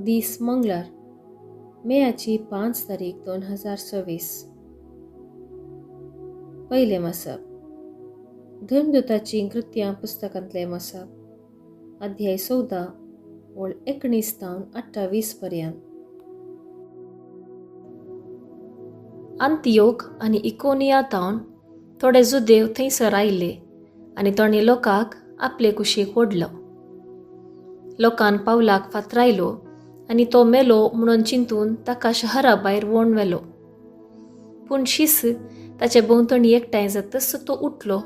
दीस मंगळार, मेयाची 5 तारीख 2026. पयलें वाचप, धर्मदूताचीं कृत्यां पुस्तकांतलें वाचप, अध्याय 14 ओळ 19 तावन 28 पर्यंत. अंतियोक आनी इकोनिया तावन थोडे जुदेव थंयसर आयले आनी तांणी लोकांक आपले कुशीक ओडलो. लोकान पावलाक फातरायलो आनी तो मेलो म्हणून चिंतून ताका शहरा भायर वोण व्हेलो. पूण शीस ताचे भोंवतणी एकठांय जातच तो उठलो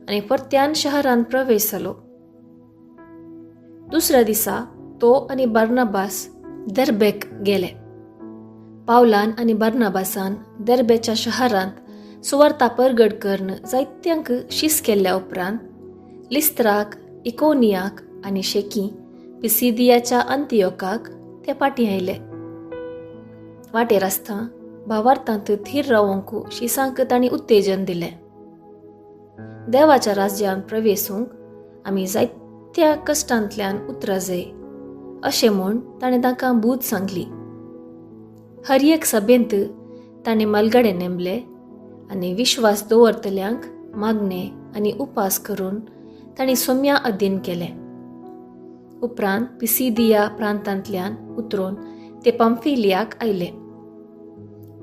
आनी परत्यान शहरांत प्रवेश जालो. दुसऱ्या दिसा तो आनी बार्नाबास दर्बेक गेले. पावलान आनी बार्नाबासान दर्बेच्या शहरांत सुवार्ता परगट करून जायत्यांक शीस केल्ल्या उपरांत लिस्त्राक, इकोनियाक आनी शेकी पिसिदियाच्या अंतियोकाक ते फाटीं आयले. वाटेर आसता भावार्थांत थीर रावंक शिसांक तांणी उत्तेजन दिलें. देवाच्या राज्यांत प्रवेसूंक आमी जायत्या कश्टांतल्यान उतरा जाय अशें म्हूण ताणें तांकां बूद सांगली. हर एक सभेंत ताणें मलगडे नेमले आनी विश्वास दवरतल्यांक मागणें आनी उपास करून तांणी सोम्या अधीन केलें. उपरांत पिसिदिया प्रांतांतल्यान उतरून ते पंफिलियाक आयले.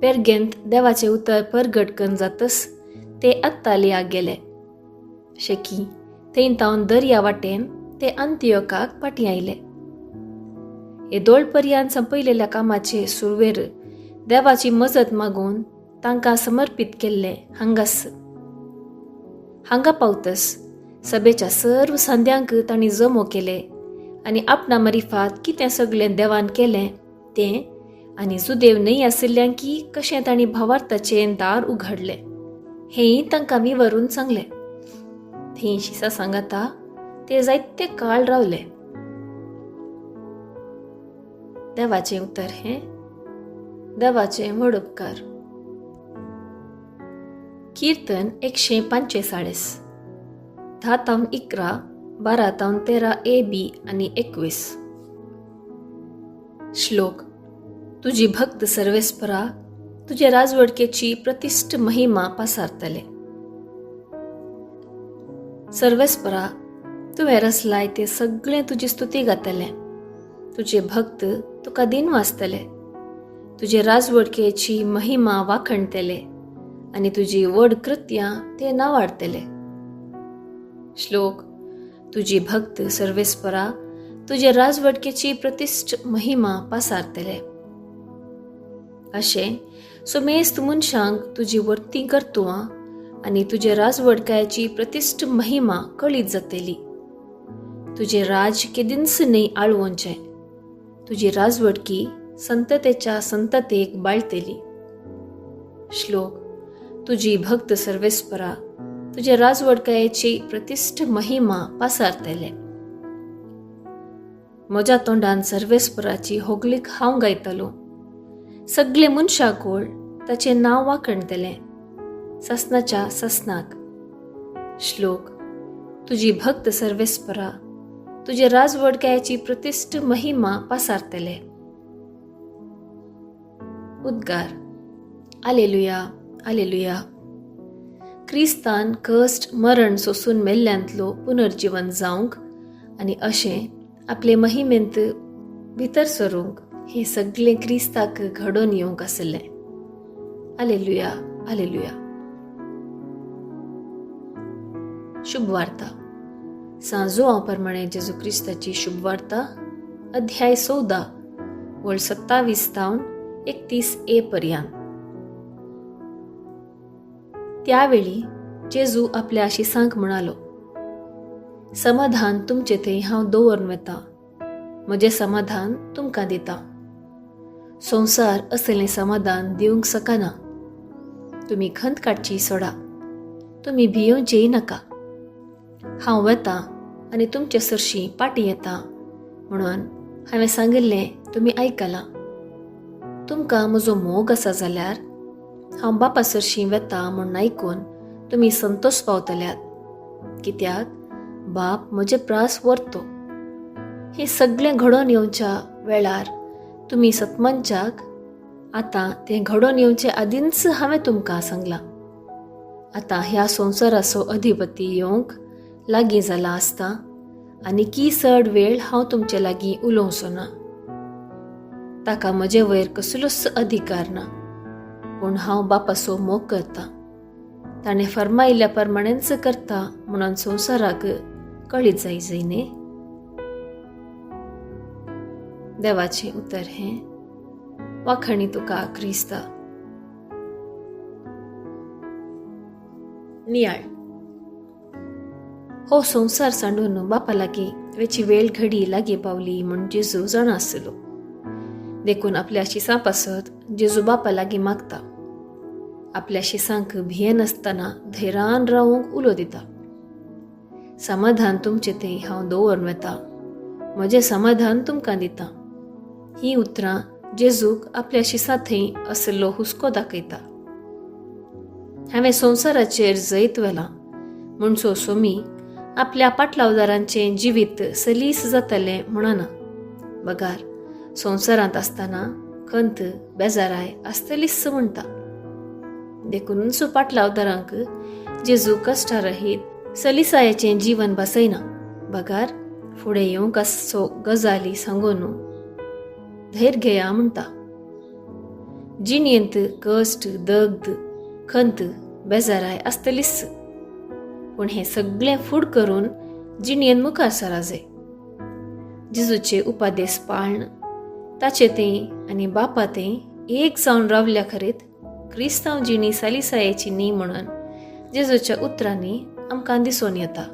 पेर्गेंत देवाचें उतर परगट करून जातच ते अत्तालियाक गेले. शेकी थंय तावन दर्या वाटेन ते अंतियोकाक फाटीं आयले. येदोळ पर्यान संपयलेल्या कामाचे सुरवेर देवाची मजत मागून तांकां समर्पीत केल्ले हांगास. हांगा पावतस सभेच्या सर्व सांद्यांक तांणी जमो केले आनी आपणा मरिफात कितें सगळें देवान केलें तें आनी जुदेव न्हय आशिल्ल्यांकी कशें तांणी भावार्थाचें दार उघडलें हेंय तांकां विवरून सांगलें. थंय शिसा सांगाता ते जायते काळ रावले. देवाचें उतर हें देवाचें व्हड उपकार. कीर्तन 145, 10 तावन 11, 12 तावन 13 ए बी आनी 21. श्लोक. तुजी भक्त सर्वेस्परा तुजे राजवडकेची प्रतिश्ठ महिमा पासारतले. सर्वेस्परा तुवें रचलाय ते सगळें तुजी स्तुती गातले. तुजे भक्त तुका दिन वाचतले. तुजे राजवडकेची महिमा वाखणतले आनी तुजी व्हड कृत्यां ते नावाडतले. श्लोक. तुजी भक्त सर्वेस्परा तुजे राजवडकेची प्रतिश्ठ महिमा पासारतले. अशें सुमेस्त मनशांक तुजी वर्ती कर्तुवां आनी तुजे राजवडकायाची प्रतिश्ठ महिमा कळीत जातली. तुजें राज केदींच न्हय आळवोचें. तुजी राजवडकी संततेच्या संततेक बाळतली. श्लोक. तुजी भक्त सर्वेस्परा तुजे राजवडकायेची प्रतिश्ठ महिमा पासारतले. म्हज्या तोंडान सर्वेस्पराची होगलीक हांव गायतलो. सगळे मनशाकोळ ताचें नांव वाखणतलें ससनाच्या ससनाक. श्लोक. तुजी भक्त सर्वेस्परा तुजे राजवडकायाची प्रतिश्ठ महिमा पासारतले. उद्गार. आलेलुया, आलेलुया. क्रिस्तान कश्ट मरण सोसून मेल्ल्यांतलो पुनर्जीवन जावंक आनी अशें आपले महिमेंत भितर सरूंक हें सगळें क्रिस्ताक घडोवन येवंक आशिल्लें. आलेलुया, आलेलुया. शुभवार्ता. सांजो प्रमाणे जेजू क्रिस्ताची शुभवार्ता, अध्याय 14 वळ 27 तावन 31 ए पर्यंत. त्यावेळी जेजू आपल्या शिसांक म्हणालो, समाधान तुमचे थंय हांव दवरून वता, म्हजें समाधान तुमकां दिता. संवसार असलें समाधान दिवंक शकना. तुमी खंत काडची सोडा, तुमी भियोवचेय नाका. हांव वता आनी तुमचे सरशीं पाटी येता म्हणून हांवें सांगिल्लें तुमी आयकलां. तुमकां म्हजो मोग आसा जाल्यार हांव बापा सरशीं वता म्हूण आयकून तुमी संतोश पावतल्यात, कित्याक बाप म्हजे प्रास व्हरतो. हें सगळें घडोवन येवच्या वेळार तुमी सतमनच्याक आतां तें घडोवन येवचे आदींच हांवें तुमकां सांगलां. आतां ह्या संवसाराचो अधिपती येवंक लागीं जाला आसता आनी की चड वेळ हांव तुमचे लागीं उलोवचो ना. ताका म्हजे वयर कसलोच अधिकार ना, पूण हांव बापाचो मोग करतां, ताणें फर्मायिल्ल्या प्रमाणेंच करता म्हणून संवसाराक कळीत जाय जाय न्ही. देवाचें उतर हें. वाखणी तुका क्रिस्ता. नियाळ. हो संवसार सांडून बापा लागीं वेची वेळ घडी लागीं पावली म्हूण जेजू जाणा आसलो, देखून आपल्या शिसां पासत जेजू बापा लागीं मागता. आपल्या शिसांक भियेनासतना धैर्यान रावूंक उलो दिता. समाधान तुमचें थंय हांव दवरून वता, म्हजें समाधान तुमकां दिता. हीं उतरां जेजूक आपल्या शिसां थंय आशिल्लो हुस्को दाखयता. हांवें संवसाराचेर जैत व्हेलां म्हणचो सोमी आपल्या पाटलावदारांचें जिवीत सलीस जातलें म्हणना, बगार संवसारांत आसतना खंत बेजाराय आसतलीच म्हणटा. देखूनच पाटलावदारांक जेजू कश्टारहीत सलिसायेचें जीवन बसयना, बगार फुडें येवंक आसचो गजाली सांगून धैर्य घेया म्हणटा. जिणेंत कश्ट, दग्ध, खंत, बेजाराय आसतलीच, पूण हें सगळें फूड करून जिणेन मुखार सराजे. जेजूचे उपादेस पाळण ताचे तें आनी बापा तें एक जावन रावल्या खरेत क्रिस्तांव जिणी सालिसायेची न्ही म्हणून जेजूच्या उतरांनी आमकां दिसून येता.